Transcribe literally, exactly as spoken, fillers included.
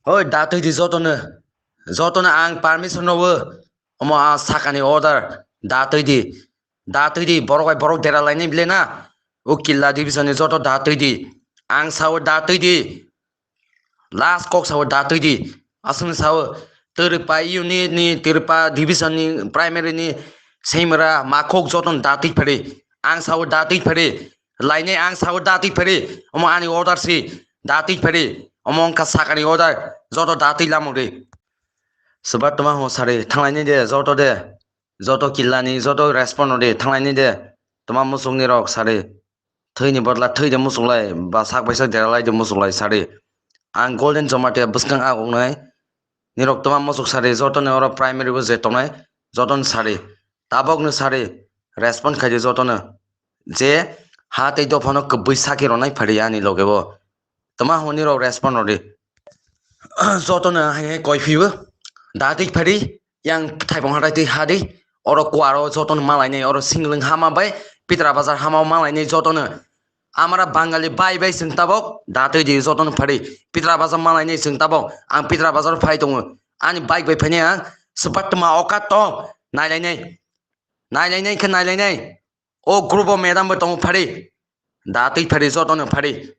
Hoi, da twi di jotono. Jotono ang permission rwo. Omo a sakani order. Da twi di. Da twi di. Borok bai borok dera lainai bile na. O Killa division ni joto da twi di. Ang sao da twi di. Last kok sao da twi di. Aswng sao Twrwkpa unit ni, Twrwkpa division ni, primary ni, Seimra, Makhuk jotono da twi phari. Ang sao da twi phari. Lainai ang sao da twi phari. Omo ani order si. Da twi phari. Omo wngkha sakani order. Joto da twi lamung di. Swbat tuma ho sari. Thanglainai de, joto de. Joto Killa ni, joto respond rw di. Thanglainai de. Tuma musuk ni rok sari. Thwini bodla thwi de musuklai, ba sak bai sak dera lai de musuklai sari. Ang Golden Jamatia bwskang aguknai. Nirok tuma musuk sari, jotono oro primary bo je tongnai, jotono sari. Tabokno sari, respond khai di jotono. Je ha tei dophano kwbwi saki rwnai phari ani loge bo. Tuma hwnwi rok respond rw di. Jotono hai hai koi phiyo. Da twi phari, yang thaipong hatai twi ha di. Oro kuaro jotono malainai, oro Singlwng hama bai Pitra Bazar hama malainai jotono. Amara Bangali bai bai chwng tabok, da twi di jotono phari. Pitra Bazar malainai chwng tabok, ang Pitra Bazar phai tongo. Ani bike bai phainai ang, swbat tuma okat tong, nailainai. Nailainai khe nailainai. O group o madam bo tongo phari. Da twi phari jotono phari.